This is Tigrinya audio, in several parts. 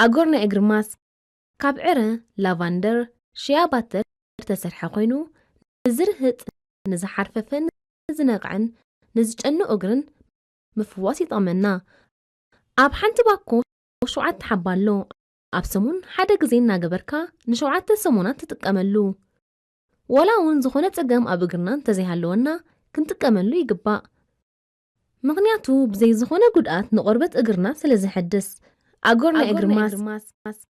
ኣጎር ናይ እግሪ ማስክ ካብ ዕረ፣ ላቫንደር፣ ሺያ ባተር ዝተሰርሐ ኮይኑ፣ ንዝርህጥ፣ ንዝሓርፈፈን ንዝነቕዐን ንዝጨኑ እግርን ምፍዋስ ይጠቕመና። ኣብ ሓንቲ ባኮ ሸውዓተ ሓባ ኣሎ። ኣብ ሰሙን ሓደ ግዜ እናገበርካ ንሸውዓተ ሰሙናት ትጥቀመሉ። ዋላ እውን ዝኾነ ጸገም ኣብ እግርና እንተዘይሃለወና ክንጥቀመሉ ይግባእ። ምኽንያቱ ብዘይ ዝኾነ ጉድኣት ንቆርበት እግርና ስለ ዘሐድስ። ኣጎር ናይ እግሪ ማስክ።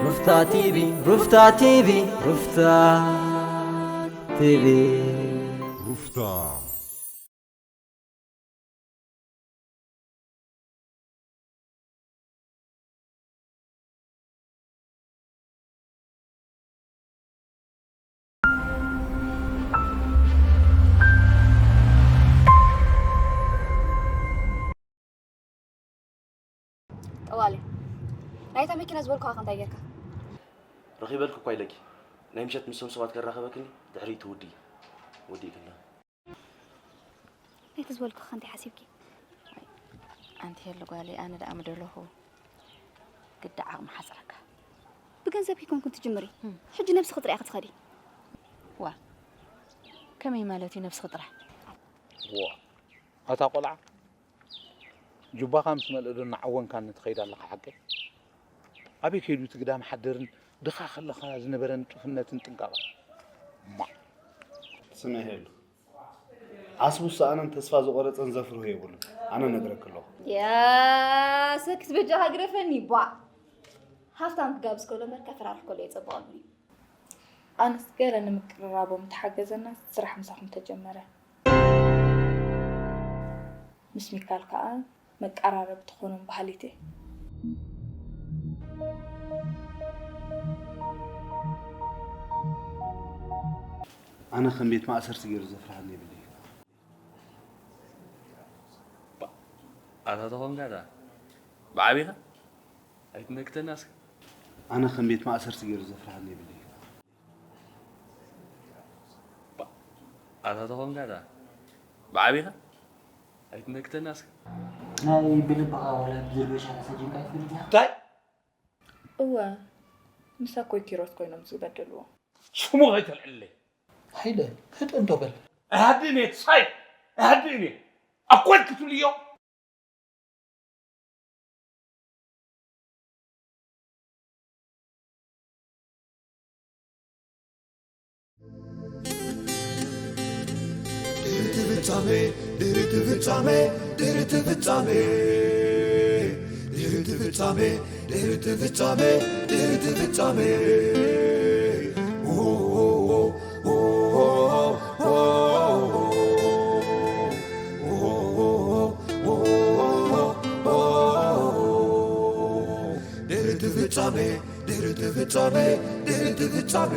ሩፍታ ቲቪ፣ ሩፍታ ቲቪ፣ ሩፍታ ቲቪ። ሩፍታ። ጠዋሊ፣ ናይታ መኪና ዝበልኩኻ ከ እንታይ ጌርካ? ረኺበልኪ እኳ ኢለኪ። ናይ ምሸት ምስቶም ሰባት ከራኸበክኒ፣ ድሕሪ ትውዲ። ወዲእክላ። ናይቲ ዝበልኩኻ እንታይ ሓሲብኪ? ኣንቲ ሄሉ ጓለይ፣ ኣነ ደኣ ምደለኹ ግዲ ዓቕሚ ሓጽረካ። ብገንዘብ ይኮንኩን ትጅምሪ። እም። ሕጂ ነብስኺ ጥሪያ ክትኸዲ። ዋ፣ ከመይ ማለት እዩ ነብስኺ ጥራሕ? ዋ፣ ኣታ ቆልዓ፣ ጁባኻ ምስ መልአ ዶ እናዓወንካኒ ትኸይድ ኣለኻ ሓቀይ? ኣበይ ከይዱ እቲ ግዳም ሓደርን ድኻ ከለኻ ዝነበረ ንጡፍነትን ጥንቃቐን? ማ። ስምዒ ሄሉ። ዓስቡ ዝሰኣነን ተስፋ ዝቖረጸን ዘፍርሆ የብሉን። ኣነ እነግረኪ ኣለኹ። ያ ሰክስ በጃኻ ግደፈኒ፣ ቧዕ። ሃፍታም ክጋብዝ ከሎ እምበር ከፈራርሕ ከሎ የጸብቐሉን እዩ። ኣነስ ገለ ንምቅርራቦም ተሓገዘና ስራሕ ምሳኹም ተጀመረ። ምስ ሚካል ከኣ መቀራረቢ ትኾኖም በሃሊት እየ። ኣነ ከም ቤት ማእሰርቲ ገይሩ ዘፍርሃኒ የብለይ። ኣታ ተኾንካ ዳ ብዓቢኻ ኣይትነክተና እስከ። ኣነ ከም ቤት ማእሰርቲ ገይሩ ዘፍርሃኒ የብለይ። ኣታ ተኾንካ ዳ ብዓቢኻ ኣይትነክተና እስከ። ናይ ብልብኻ ዋላ ብዝርበሻ ተሰጂምካ ኣይትፈልጥን ኢኻ? እንታይ? እወ፣ ምሳኮይ ኪሮስ ኮይኖም ዝበደልዎ። ሽሙ ከይተልዕለይ። ሃይለ፣ ህጥ እንዶ በል። ኣይሃድእን እየ፣ ትሳይ፣ ኣይሃድእን እየ። ኣኮል ክትብልዮ? ድሕሪ እቲ ፍጻመ፣ ድሕሪ እቲ ፍጻመ፣ ድሕሪ እቲ ፍጻመ፣ ድሕሪ እቲ ፍጻመ፣ ድሕሪ እቲ ፍጻመ፣ ድሕሪ እቲ ፍጻመ። ድሕሪ እቲ ፍጻመ፣ ድሕሪ እቲ ፍጻመ፣ ድሕሪ እቲ ፍጻመ።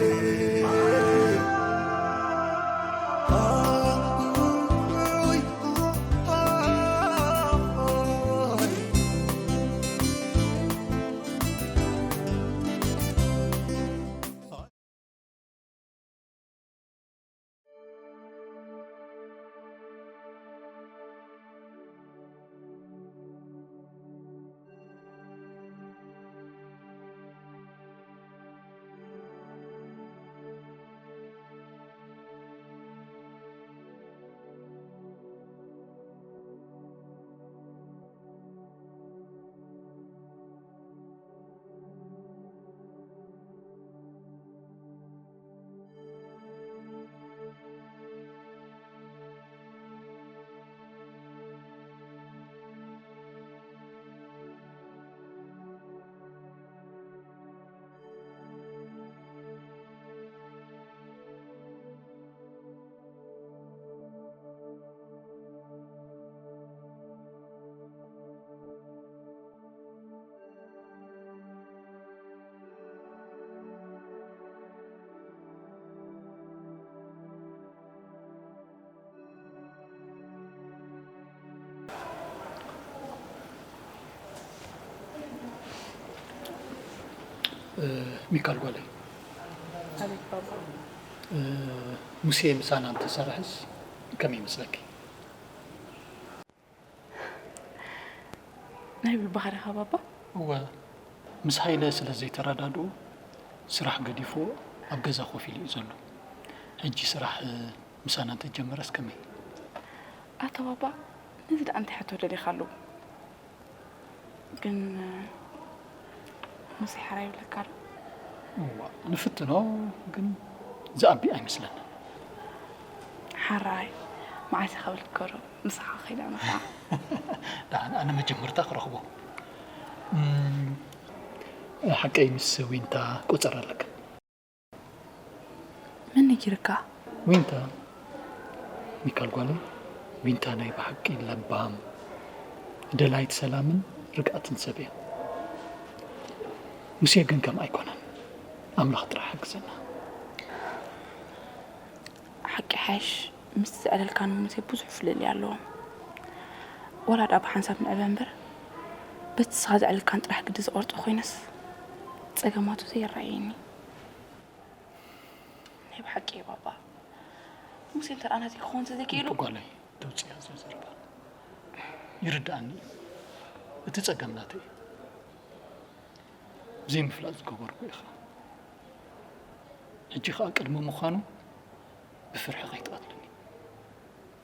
እ፣ ሚካል ጓለይ። ኣቤት ባባ። ሙሴ ምሳና እንተሰርሕስ ከመይ ይመስለኪ? ናይ ብባህርኻ ባባ? እወ፣ ምስ ሃይለ ስለ ዘይተረዳድኡ ስራሕ ገዲፉ ኣብ ገዛ ኮፍ ኢሉ እዩ ዘሎ። ሕጂ ስራሕ ምሳና እንተጀመረስ ከመይ? ኣታ ባባ፣ ነዚ ደኣ እንታይ ሕቶ ደሊኻ ኣለዎ? ግን ሙሴ ሓራ ይብለካ ኣሎ። እዋ፣ ንፍትኖ ግን ዝኣቢ ኣይመስለንን። ሓራይ መዓስ ኢኻ በልክከ ዶ ምሳኻ ከይዳ መጣ? ደሓን ኣነ መጀመርታ ክረኽቦ። እም፣ ሓቀይ ምስ ዊንታ ቁፅር ኣለካ። መን ነጊርካ? ዊንታ፣ ሚካል ጓለይ፣ ዊንታ ናይ ብሓቂ ለባም፣ ደላይት ሰላምን ርግኣትን ሰብ እያ። ሙሴ ግን ከምኣ ኣይኮነን። ኣምላኽ ጥራሕ ሓግዘና። ሓቂ ሓይሽ ምስ ዘዕለልካን ሙሴ ብዙሕ ፍልልይ ኣለዎም። ወላ ደኣ ብሓንሳብ ንዕበ እምበር በቲ ንስኻ ዘዕለልካን ጥራሕ ግዲ ዝቖርጦ ኮይነስ ጸገማቱ ዘይረኣየኒ። ናይ ብሓቂ እዩ ባባ። ሙሴ እንተ ደኣ ናተይ ክኸውን እንተዘይክኢሉ ጓለይ፣ ተውፅያ እዚ ዘረባ ይርድኣኒ እዩ። እቲ ጸገም ናተይ እዩ። ብዘይምፍላጥ ዝገበርኩ ኢኻ። ሕጂ ኸኣ ቅድሚ ምዃኑ ብፍርሒ ከይትቐትለኒ።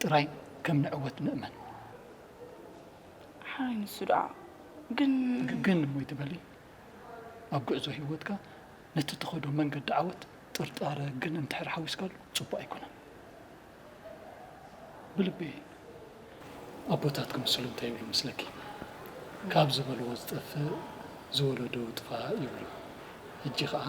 ጥራይ ከም ንዕወት ንእመን። ሓራይ ንሱ ደኣ ግን ግን እሞ ይትበሊ፣ ኣብ ጉዕዞ ህይወትካ ነቲ ትኸዶ መንገዲ ዓወት ጥርጣረ ግን እንድሕር ሓዊስካሉ ጽቡቕ ኣይኮነን። ብልቢ ኣቦታት ክምስሉ እንታይ ይብሉ መስለኪ? ካብ ዝበልዎ ዝጠፍእ ዝወለዶ ጥፋእ ይብሉ። ሕጂ ኸኣ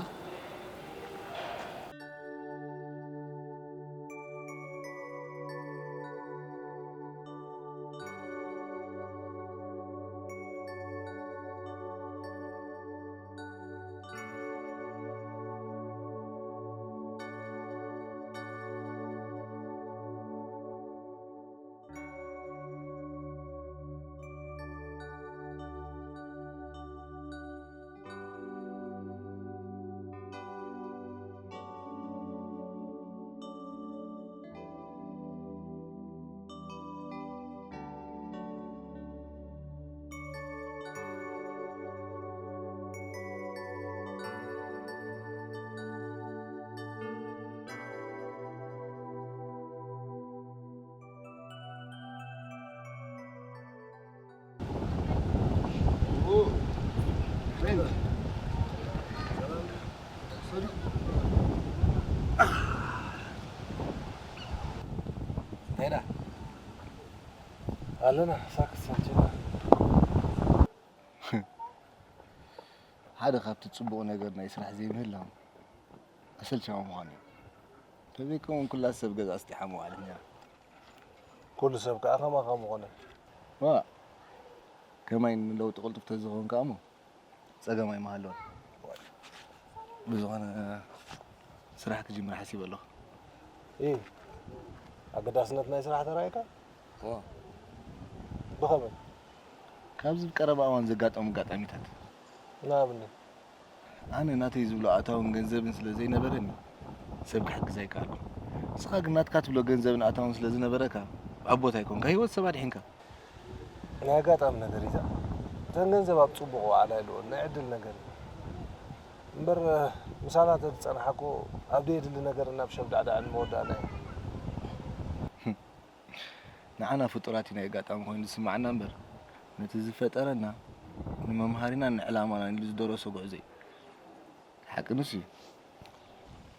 እንታይና ኣለና ሳክስ ሰልችና። ሓደ ካብቲ ጽቡቕ ነገር ናይ ስራሕ ዘይምህላው ኣሰልቻዊ ምዃኑ እዩ። ተዘይከውን ኩላ ሰብ ገዛ ኣስጢሓ መዋዕለት ነይራ። ኩሉ ሰብ ከኣ ከማኻ ምኾነ። ዋ፣ ከማይ ንለውጢ ቅልጡፍ ተዝኸውን ከኣ እሞ ጸገም ኣይምሃለወን። ብዝኾነ ስራሕ ክጅምር ሓሲበ ኣለኹ። ኢ፣ ኣገዳስነት ናይ ስራሕ ተራእየካ? ዋ። ብኸመይ? ካብዚ ብቀረባ እዋን ዘጋጠሙ ኣጋጣሚታት። ንኣብነት? ኣነ ናተይ ዝብሎ ኣታውን ገንዘብን ስለ ዘይነበረኒ ሰብ ክሕግዝ ኣይከኣልኩን። ንስኻ ግን ናትካ ትብሎ ገንዘብን ኣታውን ስለ ዝነበረካ ኣብ ቦታ ኣይኮንካ ህይወት ሰብ ኣድሒንካ። ናይ ኣጋጣሚ ነገር እዩ እዛ። እተን ገንዘብ ኣብ ጽቡቕ ወዓላ ይልወን ናይ ዕድል ነገር እዩ። እምበር ምሳና ተዝጸናሓ እኮ ኣብ ደየድሊ ነገር ናብ ሸብዳዕዳዕን መወዳእና እዩ። ንዓና ፍጡራት እዩ ናይ ኣጋጣሚ ኮይኑ ዝስማዓና እምበር ነቲ ዝፈጠረና ንመምሃሪናን ንዕላማናን ኢሉ ዝደረሶ ጉዕዞ እዩ። ሓቂ ንሱ እዩ።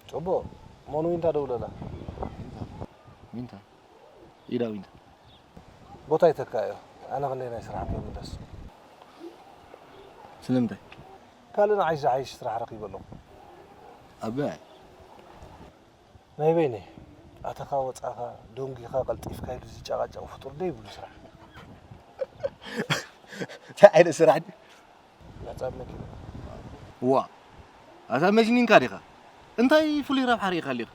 ጽቡቕ። መን ዊንታ ደውለላ? ዊንታ? ኢዳ ዊንታ። ቦታ ይተካእዮ። ኣነ ክንደይ ናይ ስራሕ ከይምለስ። ስለምንታይ? ካልእ ንዓይ ዝሓይሽ ስራሕ ረኺበ ኣለኹ። ኣበይ? ናይ በይነይ። ኣተኻ ወጻኻ ደንጒኻ ቀልጢፍካ ኢሉ ዝጨቓጨቕ ፍጡር ደይብሉ ስራሕ። እንታይ ዓይነት ስራሕ ድዩ? ናጻ መኪና። ዋ፣ ኣታ መጅኒንካ ዲኻ? እንታይ ፍሉይ ረብሓ ርኢኻ ኣሊኻ?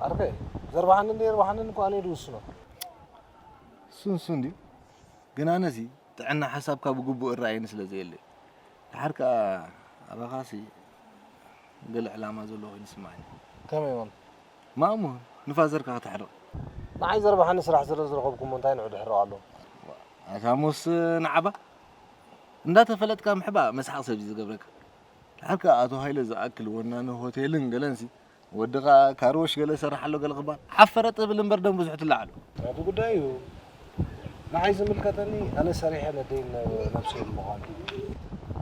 ዓርከይ፣ ዘርብሓንን ደየርብሓንን እኮ ኣነ እየ ዝውስኖ። እሱ ንሱ እንድዩ። ግን ኣነሲ ጥዕና ሓሳብካ ብግቡእ እረኣየኒ ስለ ዘየለ። ደሓር ከኣ ኣባኻሲ ገለ ዕላማ ዘሎ ኮይኑ ይስምዓኒ። ከመይ ማለት? ማእሞ፣ ንፋዘርካ ከተሕርቕ። ንዓይ ዘርባሓኒ ስራሕ ስለ ዝረኸብኩሞ እንታይ ንዑ ድሕርቕ ኣሎ? ኣታ ሞስ ንዓባ እንዳተፈለጥካ ምሕባእ መስሓቕ ሰብ እዩ ዝገብረካ። ድሓር ከኣ ኣቶ ሃይለ ዝኣክል ወናኒ ሆቴልን ገለንሲ ወዲ ኸኣ ካርወሽ ገለ ሰርሕ ኣሎ ገለ ክበሃል ሓፈረ ጥብል እምበር ደም ብዙሕ ትለዓሉ። ናቱ ጉዳይ እዩ። ንዓይ ዝምልከተኒ ኣነ ሰሪሐ ነደይን ነብሰይን ምዃኑ እዩ።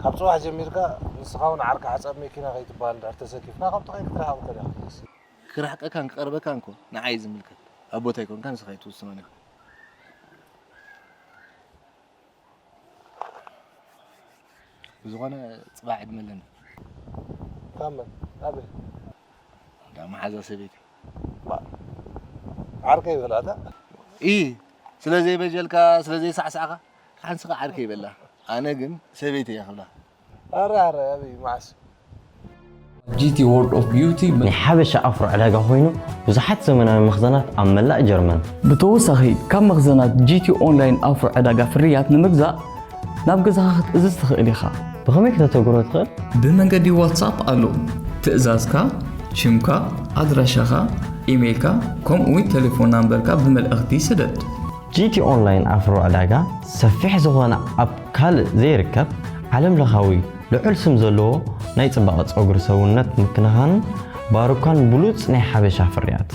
ካብ ጽባሕ ጀሚርካ ንስኻ እውን ዓርኪ ሓጻብ መኪና ከይትበሃል እንድሕር ተሰኪፍካ ካብ ጥቓይ ክትርሕቕ ከለኻ ትመስል። ክርሕቀካን ክቐርበካን እኮ ንዓይ እዩ ዝምልከት። ኣብ ቦታይ ኮንካ ንስኻ ኣይትውስኖን ኢኻ። ብዝኾነ ጽባሕ ዕድመ ኣለና። ካብ መን? ኣበይ? እንዳ መሓዛ ሰበይቲ። ዓርከይ በላታ። ኢ፣ ስለ ዘይበጀልካ፣ ስለ ዘይሳዕሳዕካ፣ ሓንስኻ ዓርከይ በላ። ኣነ ግን ሰበይቲ እያ ክብላ። ኣረ፣ ኣረ፣ ኣበይ፣ መዓስ? ጂቲ ወርልድ ኦፍ ቢዩቲ ናይ ሓበሻ ኣፍሮ ዕዳጋ ኮይኑ ብዙሓት ዘመናዊ መኽዘናት ኣብ መላእ ጀርመን። ብተወሳኺ ካብ መኽዘናት ጂቲ ኦንላይን ኣፍሮ ዕዳጋ ፍርያት ንምግዛእ ናብ ገዛኻ ክትእዝዝ ትኽእል ኢኻ። ብኸመይ ክተተግብሮ ትኽእል? ብመንገዲ ዋትሳፕ ኣሎ። ትእዛዝካ፣ ሽምካ፣ ኣድራሻኻ፣ ኢሜይልካ ከምኡ እውን ቴሌፎን ናምበርካ ብመልእኽቲ ስደድ። ጂቲ ኦንላይን ኣፍሮ ዕዳጋ ሰፊሕ ዝኾነ ኣብ ካልእ ዘይርከብ ዓለም ለኻዊ ልዑል ስም ዘለዎ ናይ ጽባቐ ጸጉሪ ሰውነት ምክንኻንን ባሩካን ብሉጽ ናይ ሓበሻ ፍርያት።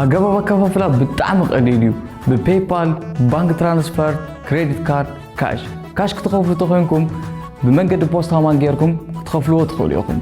ኣገባብ ኣከፋፍላ ብጣዕሚ ቀሊል እዩ። ብፔይፓል፣ ባንክ ትራንስፈር፣ ክሬዲት ካርድ፣ ካሽ። ካሽ ክትኸፍሉ ተኾይንኩም ብመንገዲ ፖስታ ማን ጌርኩም ክትኸፍልዎ ትኽእሉ ኢኹም።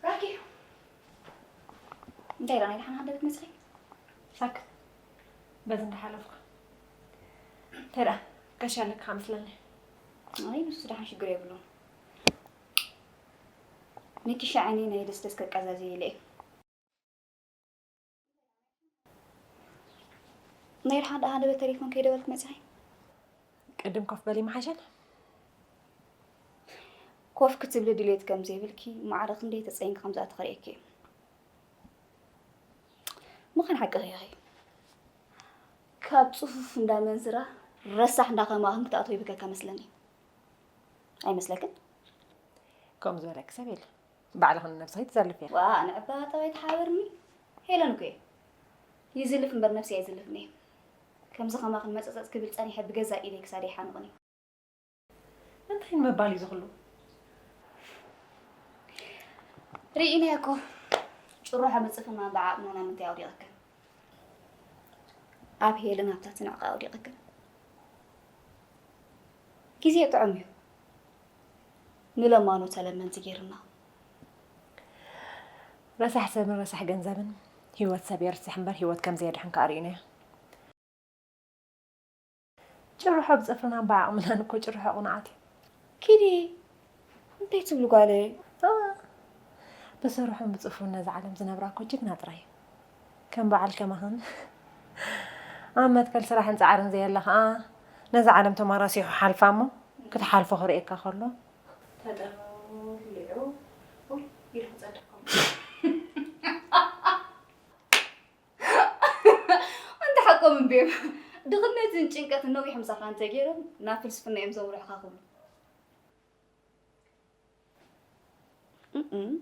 ራኪ፣ እንታይ ደኣ ናይ ደሓን ሃንደበት መጺኺ? ሳክት። በዚ እንዳሓለፍኩ። እንታይ ደኣ፣ ጋሻ ኣለካ መስለኒ። ኣይ፣ ንሱ ደሓን ሽግር የብሉን። ንኪሻ ዓይኒ ናይ ደስደስ ከቃዛዝየ ኢለ እየ። ናይ ደሓን ደኣ ሃንደበት ተሌፎን ከይደወልክ መጺኺ? ቅድም ኮፍ በሊ ምሓሸን። ኮፍ ክትብሊ ድሌት ከም ዘይብልኪ ማዕረ ክንደይ ተጸይንኪ ከም ዝኣተኺ ርእየኪ እየ። ምዃን ሓቅኺ ኢኺ። ካብ ጽፉፍ እንዳ መንዝራ ረሳሕ እንዳ ከማኽን ክትኣትዊ ይብከካ መስለኒ። ኣይመስለክን? ከምኡ ዝበለኪ ሰብ የለን። ባዕልኺ ንነብስኺ ትዘልፍያ። ዋ፣ ንዕባ ጠባይ ተሓበርኒ። ሄለን እኮ እየ። ይዝልፍ እምበር ነብሲ ኣይዝልፍን እየ። ከምዚ ከማኽን መጸጸጽ ክብል ጸኒሐ ብገዛእ ኢደይ ክሳደይ ይሓንቕን እዩ። እንታይ ንምባል እዩ ዝኽሉ? ርኢናዮ እኮ። ጭርሖ ምጽፍና ብዓቕምና ናብ ምንታይ ኣውዲቐክን? ኣብ ሄልን ኣብታ ትንዕቕ ኣውዲቐክን። ግዜ ጥዑም እዩ። ንለማኖ ተለመንቲ ጌርና። ረሳሕ ሰብን ረሳሕ ገንዘብን ህይወት ሰብ የርስሕ እምበር ህይወት ከም ዘየድሕን ከኣ ርኢናዮ። ጭርሖ ብጽፍርናን ብዓቕምናን እኮ ጭርሖ ቅኑዓት እዩ። ኪዲ፣ እንታይ ትብሉ ጓለይ? እ፣ ብስርሑን ብጽፍሩን ነዛ ዓለም ዝነብራ እኮ ጅግና ጥራይ እዩ። ከም በዓል ከማኽን ኣብ መትከል ስራሕን ጻዕርን ዘየላ ኸኣ ነዛ ዓለም ተማራሲሑ ሓልፋ እሞ ክትሓልፎ ክርእየካ ከሎ ተጠርኒፉ ኢሉ ክጸድፍ ከምኡ። ኣንታ ሓቆም እምበዮም። ድኽነትን ጭንቀትን ነዊሕ ምሳኻ እንተገይሮም፣ ናብ ፍልስፍና እዮም ዘምርሑኻ ክብሉ። እም።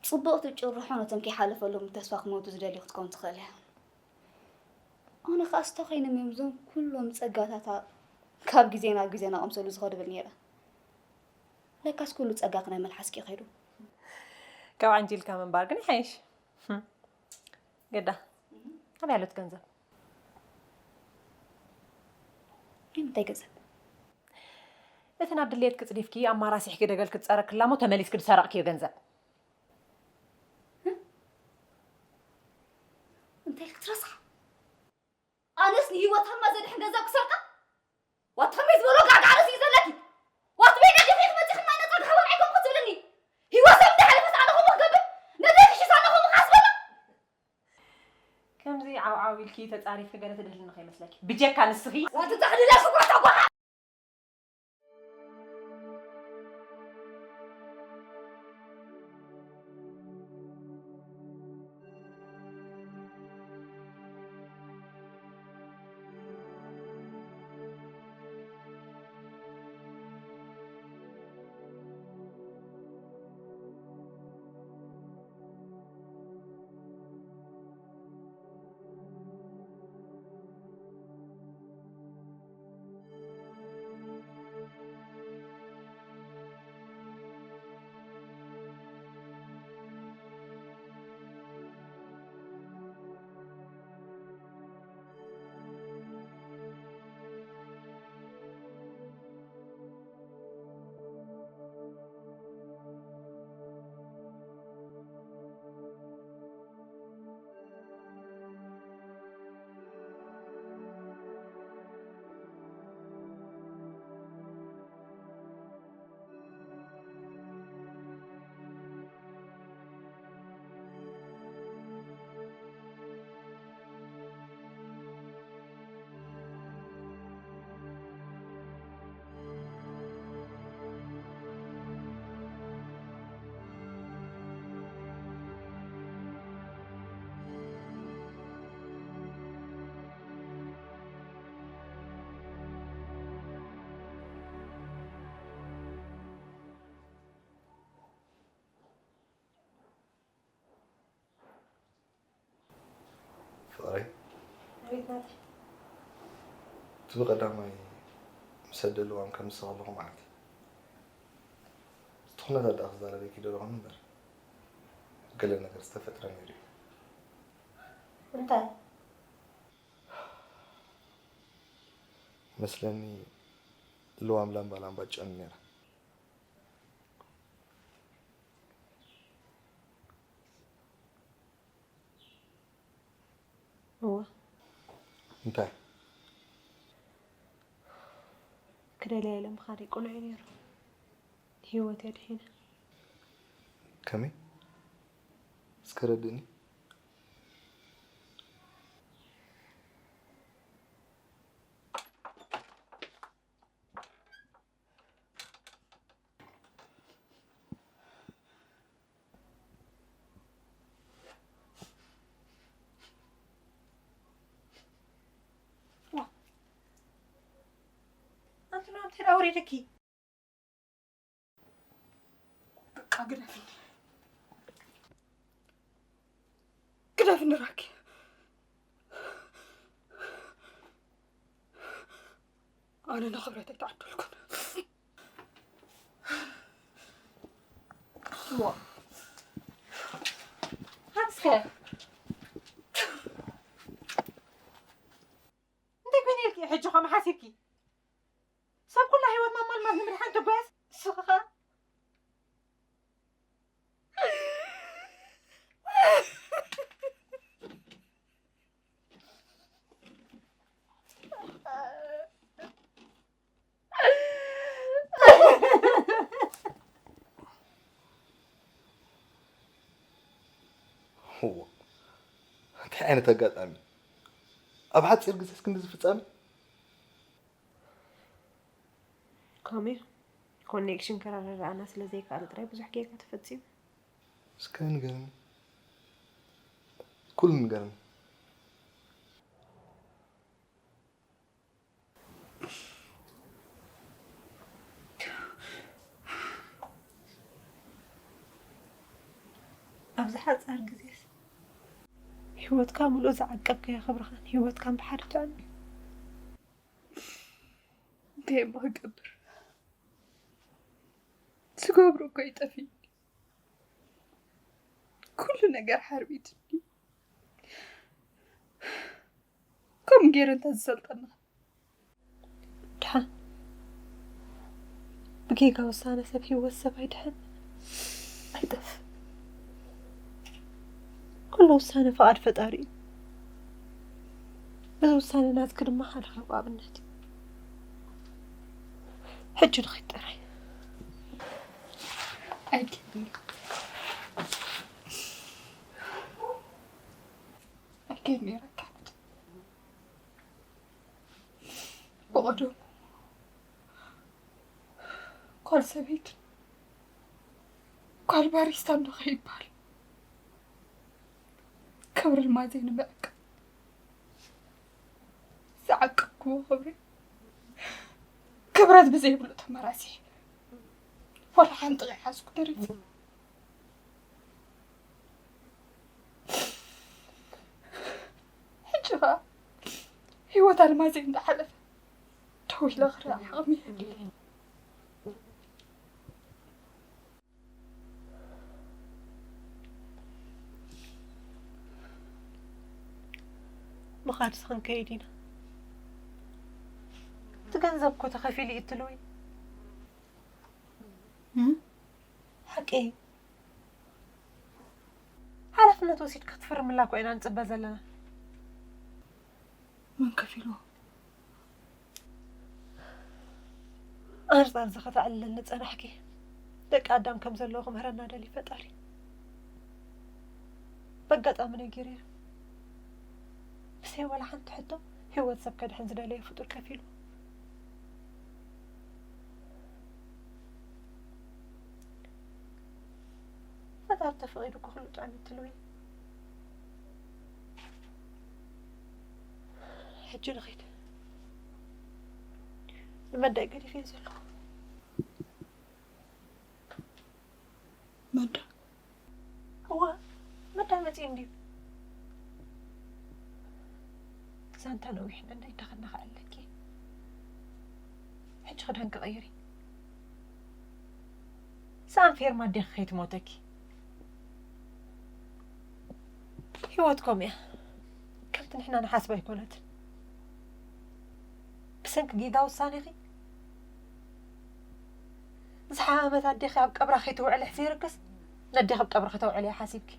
ጽብቕቲ ጭርሖ ነቶም ከይሓለፈሎም ተስፋ ክሞቱ ዝደልዩ ክትከውን ትኽእል እያ። ኣነ ኸኣ ስተ ኸይኖም እዮም እዞም ኩሎም ጸጋታታ ካብ ግዜ ናብ ግዜ እናቐምሰሉ ዝኸዱ ብል ነይረ። ለካስ ኩሉ ጸጋኺ ናይ መልሓስኪ እዩ ከይዱ። ካብ ዓንጂልካ ምንባር ግን ይሓይሽ። ህም። ግዳ፣ ኣበይ ኣሎ እቲ ገንዘብ? ናይ ምንታይ ገንዘብ? እቲ ናብ ድሌትኪ ጽዲፍኪ ኣማራሲሕኪ ደገል ክትጸረክላ እሞ ተመሊስኪ ዝሰረቕክዮ ገንዘብ። ህም? እንታይ ኢልኪ ትረሳሕ? ኣነስ ንህይወት ሃማ ዘድሕን ገንዘብ ክሰርቃ? ዋት ከመይ ዝበሎ ጋዕጋዕ ርእሲ እዩ ዘለኪ? ዋት በይ ደገፊ ክትመጺ ማይ ነጻ ግሓቦን ዓይኮም ክትብልኒ? ህይወት ሰብ እንዳሓለፈስ ኣነ ከምኡ ክገብር? ነደይ ክሽስ ኣነ ከምኡ ክሓስበላ? ከምዚ ዓውዓው ኢልኪ ተጻሪፍኪ ገለ ትድህልኒ ከይመስለኪ። ብጀካ ንስኺ። ዋት ጻሕድለ ሽጉራ ተጓሓ! እቲ ብቐዳማይ ምስ ኣደ ልዋም ከም ዝሰቐለኹ መዓልቲ፣ እቲ ኩነታት ደኣ ክዛረበኪ ደለኹ እምበር፣ ገለ ነገር ዝተፈጥረ ነይሩ እዩ። እንታይ? መስለኒ ልዋም ላምባ ላምባ ጨኑ ነይራ። እወ። እንታይ? ክደልያ ኢለ ምኻደይ ቅኑዕ እዩ ነይሩ። ህይወት የድሒነ። ከመይ? እስከ ረድእኒ። ዋ፣ ኣንቲ ናብቲ ኣውሪድኪ። በቃ ግደፍኒ። ግደፍኒ ራኪ። ኣነ ንኽብረት ኣይተዓደልኩን። ዋ። ሃብስከ። እንታይ ኮይነ ኢልኪ ሕጂ ከምኡ ሓሲብኪ? ሰብ ኩላ ህይወት ማማልማል ንምድሓን ትጓየስ፣ ንስኺ ኸኣ እዋ፣ እንታይ ዓይነት ኣጋጣሚ! ኣብ ሓጺር ግዜስ ክንድዚ ፍጻሜ? ከምኡ እዩ። ኮኔክሽን ከረዳድኣና ስለ ዘይከኣለ ጥራይ ብዙሕ ጌጋ ተፈጺሙ። እስከ ንገርኒ። ኩሉ ንገርኒ። ኣብዚ ሓጻር ግዜስ ህይወትካ ምሉእ ዝዓቀብካዮ ክብርኻን ህይወትካን ብሓደ ትዕኖ። እንታይ እሞ ክገብር? ዝገብሮ እኮ ይጠፍእ። ኩሉ ነገር ሓርቢትኒ። ከምኡ ገይረ እንተ ዝሰልጠና። ድሓን ብጌጋ ውሳነ ሰብ ህይወት ሰብ ኣይድሕን፣ ኣይጠፍእ። ኩሉ ውሳነ ፍቓድ ፈጣሪ እዩ። እዚ ውሳነ ናትኪ ድማ ሓደ ካብኡ ኣብነት እዩ። ሕጂ ንኺድ ጥራይ። ኣይኬድኒ። ኣይኬድኒ ረካብት። ብቐደሙ ጓል ሰበይቲ ጓል ባሪስታ እንዶ ከይባል ክብሪ ልማዘይ ንምዕቃብ ዝዓቀብክዎ ክብሪ ክብረት ብዘይብሉ ተመራሲሐ ዋላ ሓንቲ ከይሓዝኩ ተሪፈ። ሕጂ ኸኣ ህይወት ኣልማዘይ እንዳሓለፈ ደው ኢለ ክርኢ ዓቕሚ የብለይን። ምኻድስ ክንከይድ ኢና። እቲ ገንዘብ እኮ ተኸፊሉ እዩ እትልዊ። እም? ሓቂ እዩ። ሓላፍነት ወሲድካ ክትፍርምላ እኮ ኢና ንጽበ ዘለና። መን ከፊልዎ? ኣንጻር እዚ ከተዕልለኒ ጸናሕኪ። ደቂ ኣዳም ከም ዘለዉ ክምህረና ደልዩ ፈጣሪ። በጋጣሚ ነጊረዮ። ብዘይ ዋላ ሓንቲ ሕቶ ህይወት ሰብ ከድሕን ዝደለየ ፍጡር ከፊልዎ። ፈጣሪ ተፈቒዱ እኮ ኩሉ ጥዑም እዩ ትልዊ። ሕጂ ንኺድ። ንመዳይ ገዲፈዮ ዘለኹ። መዳ? እወ፣ መዳ መጺኡ እንድዩ። ኣንታ ነዊሕ ነናይ ተኸናኸ ኣለኪ። ሕጂ ክዳን ክቐይሪ። ሰኣን ፌርማ ኣዴኺ ከይትሞተኪ። ህይወት ከምኡ እያ። ከምቲ ንሕና ንሓስባ ኣይኮነትን። ብሰንኪ ጌጋ ውሳኔኺ ዝሓመመት ኣዴኺ ኣብ ቀብራ ከይትውዕሊ ኣሕፊርክስ፣ ነዴኺ ኣብ ቀብሪ ከተውዕልያ ሓሲብኪ።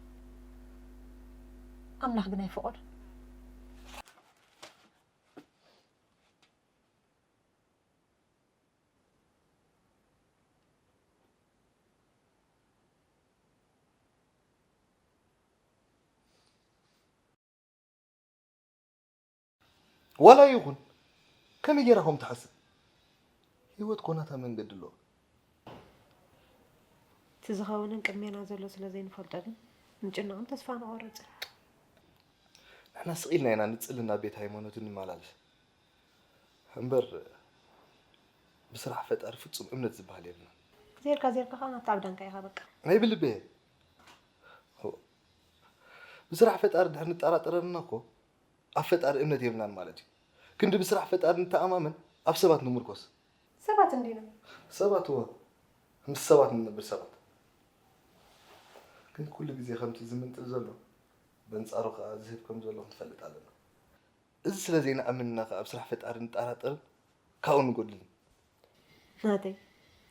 ኣምላኽ ግን ኣይፈቐዶን። ዋላ ይኹን፣ ከመይ ጌራ ከምኡ ትሓስብ? ህይወት እኮ ናታ መንገዲ ኣለዋ። እቲ ዝኸውንን ቅድሜና ዘሎ ስለ ዘይንፈልጦ ግን ንጭነቕን ተስፋ ንቖርጽን። ንሕና ስቕ ኢልና ኢና ንጽልን ናብ ቤት ሃይማኖትን ንመላለስ። እምበር ብስራሕ ፈጣሪ ፍጹም እምነት ዝበሃል የብልናን። ዜርካ ዜርካ ከኣ ናብታ ኣብዳንካ ኢኻ በቃ። ናይ ብልቢ እየ። ብስራሕ ፈጣሪ ድሕር ንጠራጠረልና እኮ ኣብ ፈጣሪ እምነት የብልናን ማለት እዩ። ክንዲ ብስራሕ ፈጣሪ ንተኣማመን ኣብ ሰባት ንምርኮስ። ሰባት እንዲና። ሰባት እወ፣ ምስ ሰባት ንነብር ሰባት። ግን ኩሉ ግዜ ከምቲ ዝምንጥል ዘሎ በንጻሩ ከኣ ዝህብ ከም ዘሎ ክንፈልጥ ኣለና። እዚ ስለ ዘይንኣምን ኢና ከኣ ኣብ ስራሕ ፈጣሪ ንጠራጠርን ካብኡ ንጎድልን። ናተይ፣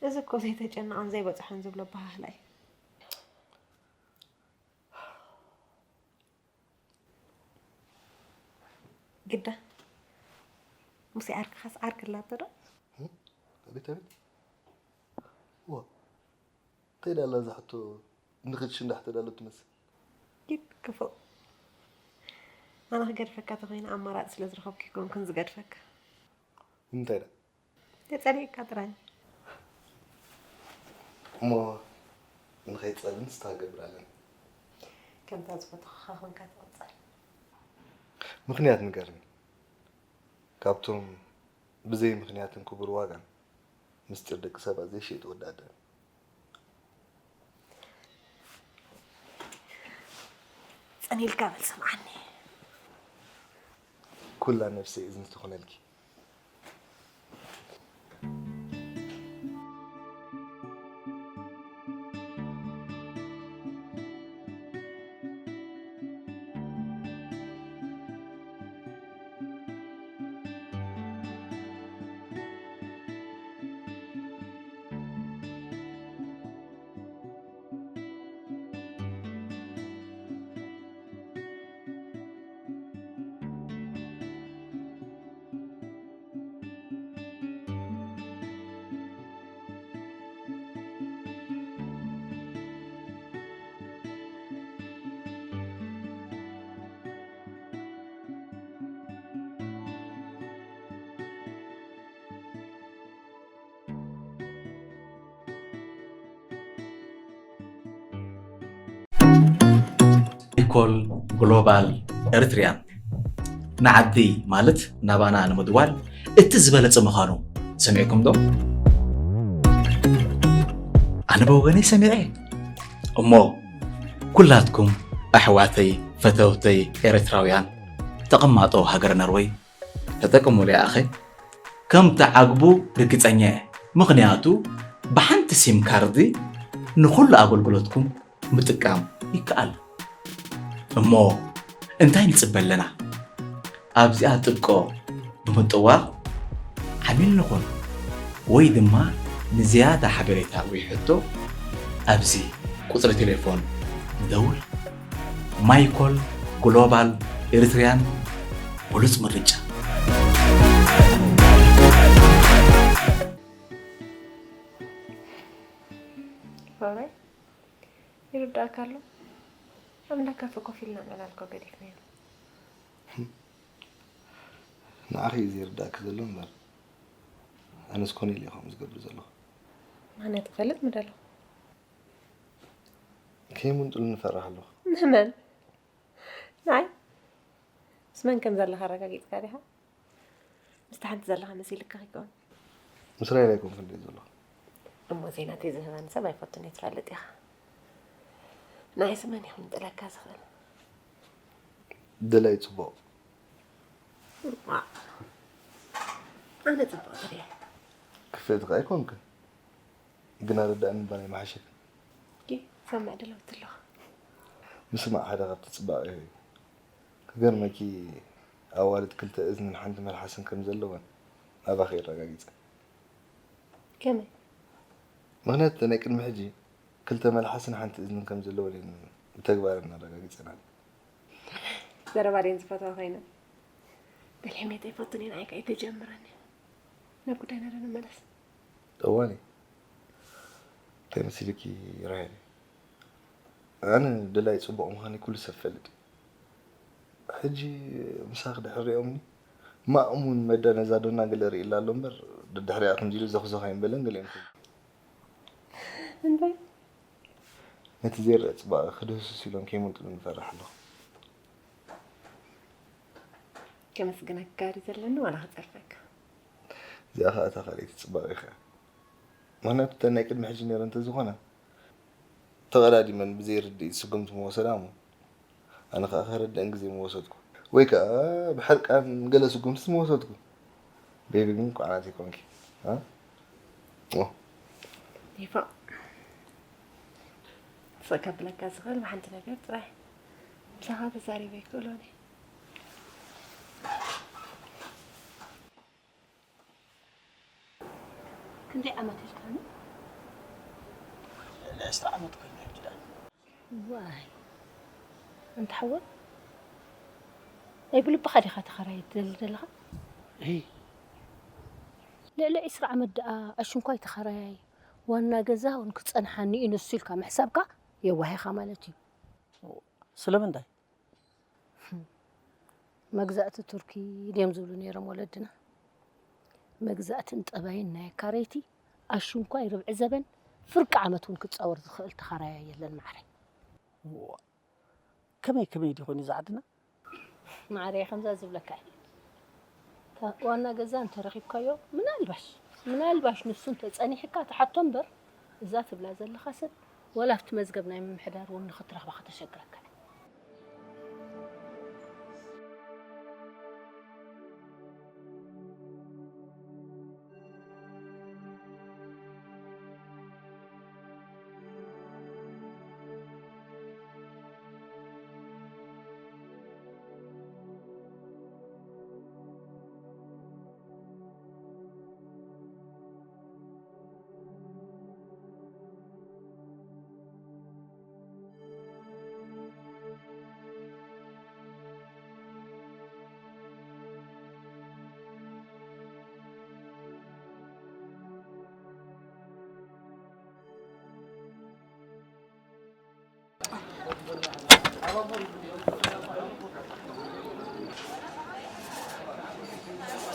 እዚ እኮ ዘይተጨነቐን ዘይበጽሖን ዝብሎ ኣበሃህላ እዩ። ግዳ ሙሴ ዓርክኻስ ዓርኪ ኣላቶ ዶ? እም? ኣቤት፣ ኣቤት። እዋ፣ እንታይ ደኣ ኣላ እዛ ሕቶ ንኽትሽንዳሕ ተዳሎ ትመስል? ኪድ ክፉእ። ኣነ ክገድፈካ ተኾይነ ኣማራጺ ስለ ዝረኸብኩ ኣይኮንኩን ዝገድፈካ። ንምንታይ ደኣ? ተጸሊእካ ጥራይ። እሞ ንኸይጸልን ስታ ገብር ኣለኒ። ከምታ ዝፈተኹኻ ኮንካ ትቕጸል። ምኽንያት ንገርኒ። ካብቶም ብዘይ ምኽንያትን ክቡር ዋጋን ምስጢር ደቂ ሰባት ዘይሸይጥ ወዳደር። ጸኒልካ በል ስምዓኒ። ኩላ ነፍሰይ እዝኒ ትኹነልኪ። ኢኮል ግሎባል ኤሪትሪያን ንዓዲ ማለት ናባና ንምድዋል እቲ ዝበለጸ ምዃኑ ሰሚዕኩም ዶ? ኣነ ብወገነይ ሰሚዐ። እሞ ኩላትኩም ኣሕዋተይ ፈተውተይ ኤርትራውያን ተቐማጦ ሃገረ ነርወይ ተጠቀሙሉ ይኣኸ ከም ትዓግቡ ርግጸኛ እየ። ምኽንያቱ ብሓንቲ ሲም ካርዲ ንኹሉ ኣገልግሎትኩም ምጥቃም ይከኣል። እሞ እንታይ ንጽበ ኣለና? ኣብዚኣ ጥብቆ ብምጥዋቕ ዓሚል ንኹን ወይ ድማ ንዝያዳ ሓበሬታ ወይ ሕቶ ኣብዚ ቁጽሪ ቴሌፎን ንደውል። ማይኮል ግሎባል ኤሪትሪያን ብሉጽ ምርጫ። ባባይ፣ ይርዳእካ ኣሎ። ኣብ እንዳ ካፈ ኮፍ ኢልና ምዕላል እኮ ገዲፍናዮ። ንዓኺ እዩ ዘይርዳእኪ ዘሎ እምበር፣ ኣነስ ኮነ ኢለ እየ ከምኡ ዝገብር ዘለኹ። ምኽንያት ክፈልጥ ምደለኹ። ከይምንጥሉ ንፈርሕ ኣለኹ። ንመን? ንዓይ? ምስ መን ከም ዘለኻ ኣረጋጊጽካ ዲኻ? ምስታ ሓንቲ ዘለኻ መሲልካ ከይከውን። ምስ ራይላ ኣይኮንኩን ድየ ዘለኹ። እሞ ዘይናተይ ዝህበኒ ሰብ ኣይፈቱን እየ ትፈልጥ ኢኻ። ንዓይሲ መን እዩ ክምንጥለካ ዝኽእል? ደላይ ጽቡቕ። ዋእ፣ ኣነ ጽብቕቲ ድየ? ክፍእቲ ከኣ ኣይኮንክን፣ ግን ኣረዳእኒ እምበር ኣይመሓሸክን። ኪ፣ ሰምዕ ደለውቲ ኣለኻ። ምስማዕ ሓደ ካብቲ ጽባቐ እዩ። ክገርመኪ፣ ኣዋልድ ክልተ እዝንን ሓንቲ መልሓስን ከም ዘለወን ናባኺ የረጋጊጸ። ከመይ? ምኽንያቱ ናይ ቅድሚ ሕጂ ክልተ መልሓስን ሓንቲ እዝንን ከም ዘለወን እየን ብተግባር እናረጋጊጸናኒ። ዘረባ ደን ዝፈትዋ ኮይነን። በል ሕሜት ኣይፈቱን እየ፣ ንዓይ ከኣ ኣይተጀምረኒ። ናብ ጉዳይና ዶ ንመለስ? እዋኒ፣ እንታይ መሲልኪ ራሄል? ኣነ ደላይ ጽቡቕ ምዃነይ ኩሉ ሰብ ይፈልጥ እዩ። ሕጂ ምሳኺ ድሕሪ ሪኦምኒ፣ ማእሙን መዳ ነዛ ዶና ገለ ርእይላ ኣሎ እምበር፣ ደድሕሪኣ ከምዚ ኢሉ ዘኽዘኽ ኣይምበለን ገሊኦም ክብሉ። እንታይ? ነቲ ዘይረኣ ጽባቐ ክድህስስ ኢሎም ከይመልጡኒ እፈርሕ ኣለኹ። ከመስግነካ ድዩ ዘለኒ ዋላ ክጸርፈካ? እዚኣ ኸኣ እታ ካልኣይቲ ጽባቐ ኢኻ። ምኽንያቱ እተን ናይ ቅድሚ ሕጂ ነይረን እንተዝኾና፣ ተቐዳዲመን ብዘይ ርድኢት ስጉምቲ ምወሰዳ እሞ፣ ኣነ ኸኣ ከረድአን ግዜ ምወሰድኩ። ወይ ከኣ ብሕርቃን ገለ ስጉምትስ ምወሰድኩ። ቤቢ ግን እንኳዕ ናተይ ኮንኪ። እ? ኦ። ይፋ። ስቕ ከብለካ ዝኽእል ብሓንቲ ነገር ጥራይ። ምሳኻ ተዛሪበ ኣይክእሎን እየ። ክንደይ ዓመት ኢልካኒ? ልዕሊ ዕስራ ዓመት ኮይኑ ሕጂ ደኣ። ዋይ። ኣንታ ሓወይ፣ ናይ ብልብኻ ዲኻ ተኸራይ ትደሊ ዘለኻ? እይ። ልዕሊ ዕስራ ዓመት ደኣ ኣሽንኳይ ተኸራያይ፣ ዋና ገዛ እውን ክጸንሓኒ እዩ ንሱ ኢልካ ምሕሳብካ የዋህ ኢኻ ማለት እዩ። ስለምንታይ? መግዛእቲ ቱርኪ ድዮም ዝብሉ ነይሮም ወለድና። መግዛእትን ጠባይን ናይ ኣካረይቲ ኣሽንኳይ ርብዒ ዘበን ፍርቂ ዓመት እውን ክጻወር ዝኽእል ተኻራያይ የለን ማዕረይ። እዋ፣ ከመይ ከመይ ድዩ ኮይኑ እዚ ዓድና? ማዕረይ ከምዛ ዝብለካ እየ። እታ ዋና ገዛ እንተረኺብካዮ ምናልባሽ፣ ምናልባሽ ንሱ እንተጸኒሕካ ትሓቶ እምበር እዛ ትብላ ዘለኻ ሰብ ወላ ኣብቲ መዝገብ ናይ ምምሕዳር እውን ንኽትረኽባ ከተሸግረካ እያ።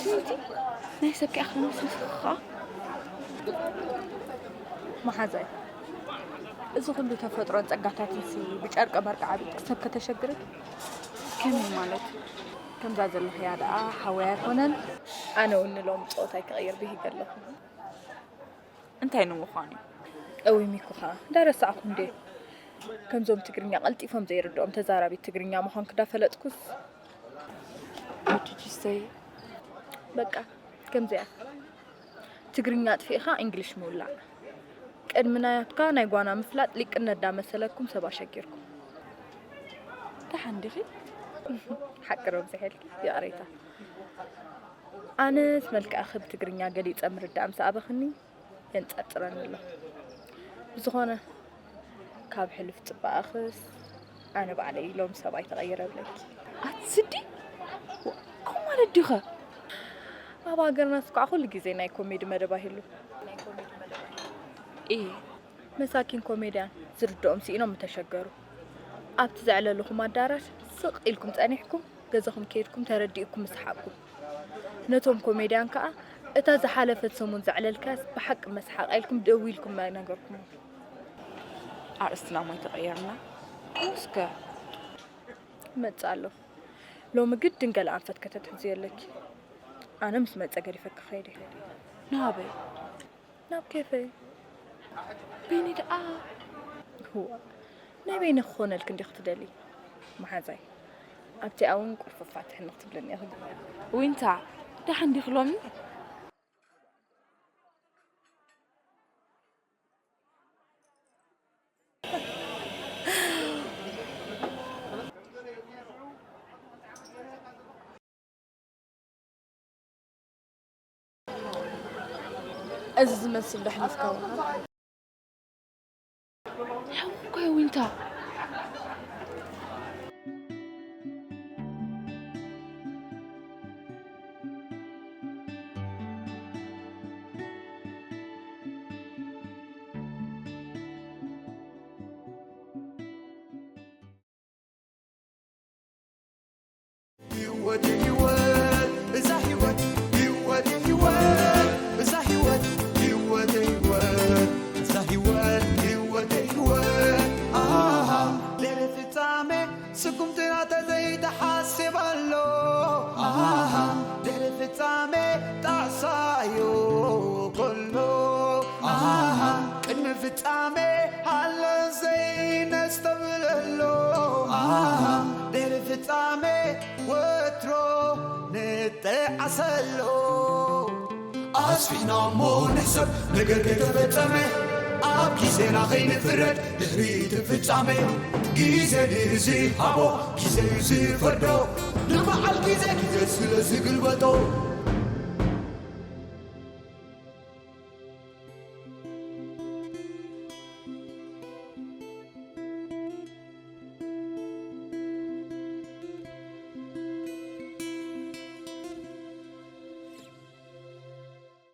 ስዊቲ፣ ናይ ሰብ ከኣ ክመስልካ። መሓዛይ፣ እዚ ኩሉ ተፈጥሮን ጸጋታትንሲ ብጨርቀ መርቂ ዓቢጥኪ ሰብ ከተሸግሪ? ከመይ ማለት? ከምዛ ዘለኽያ ደኣ ሓወይ ኣይኮነን። ኣነ እውን ንሎሚ ጸወታይ ክቕይር ብሂገ ኣለኹ። እንታይ ንምዃን እዩ? እውይ ሚኩ ኸኣ፣ እንዳረሳዕኩ እንዴ። ከምዞም ትግርኛ ቀልጢፎም ዘይርድኦም ተዛራቢት ትግርኛ ምዃንኩ እንዳፈለጥኩስ። ወዲ ጂሰይ። በቃ፣ ከምዚኣ። ትግርኛ ኣጥፊእኻ እንግሊሽ ምውላዕ። ቅድሚ ናትካ ናይ ጓና ምፍላጥ ሊቅነት እንዳመሰለኩም ሰብ ኣሸጊርኩም። ደሓን ዲኺ? ሓቂ ዶ ኣብዚሐልኪ? ይቕሬታ። ኣነስ መልክዕኺ ብትግርኛ ገሊጸ ምርዳእ ምስ ኣበኽኒ የንጸርጽረኒ ኣሎ። ብዝኾነ፣ ካብ ሕሉፍ ጽባቐኽስ ኣነ ባዕለይ ሎሚ ሰብኣይ ተቐይረ እብለኪ። ኣቲ ስዲ? ከምኡ ማለት ድዩኸ? ኣብ ሃገርናስ እኳ ኩሉ ግዜ ናይ ኮሜዲ መደብ ኣይህሉ። እየ። መሳኪን ኮሜድያን ዝርድኦም ስኢኖም ምተሸገሩ። ኣብቲ ዘዕለልኹም ኣዳራሽ ስቕ ኢልኩም ጸኒሕኩም፣ ገዛኹም ከይድኩም ተረዲእኩም ምስሓቕኩም። ነቶም ኮሜድያን ከኣ፣ እታ ዝሓለፈት ሰሙን ዘዕለልካያስ ብሓቂ መስሓቓ ኢልኩም ደው ኢልኩም ኣይነገርኩምን። ኣርእስትና እሞ ኣይተቐየርና። እስከ። እመጽእ ኣለኹ። ሎሚ ግድን ገለ ኣንፈት ከተትሕዝዮ ኣለኪ። ኣነ ምስ መጸ ገዲፈኪ ክኸይድ እየ። ናበይ? ናብ ኬፈይ። በይነይ ደኣ? እዋ፣ ናይ በይነ ክኾነልኪ እንዲኺ ትደልዪ መሓዛይ። ኣብቲኣ እውን ቁልፊ ፋትሕኒ ክትብለኒ እያ። ዊንታ፣ ደሓን ዲኺ ሎሚ? እዚ ዝመስል ዶ ኣሕሊፍካ ውሃብ? ሓውኮ ዊንታ። ህይወት ህይወት እዛ ህይወት ህይወት ህይወት እዛ ህይወት ህይወት ህይወት እዛ ህይወት ህይወት ህይወት ኣሃ ድሕሪ ፍጻሜ ስጉምቲ ናተ ዘይተሓስብ ኣሎ ኣሃ ድሕሪ ፍጻሜ ጣዕሳዮ ከሎ ኣሃ ቅድሚ ፍጻሜ ሃለ ዘይነስተብለሎ ኣሃ ድሕሪ ፍጻሜ ወትሮ ንጠዓሰሎ ኣስፊሕና እሞ ንሕሰብ ነገር ከይተፈጸመ ኣብ ግዜና ከይንፍረድ ድሕሪ እቲ ፍጻሜ ግዜ ድዩ ዝሃቦ ግዜ እዩ ዝፈርዶ ንበዓል ግዜ ግዜ ስለ ዝግልበጦ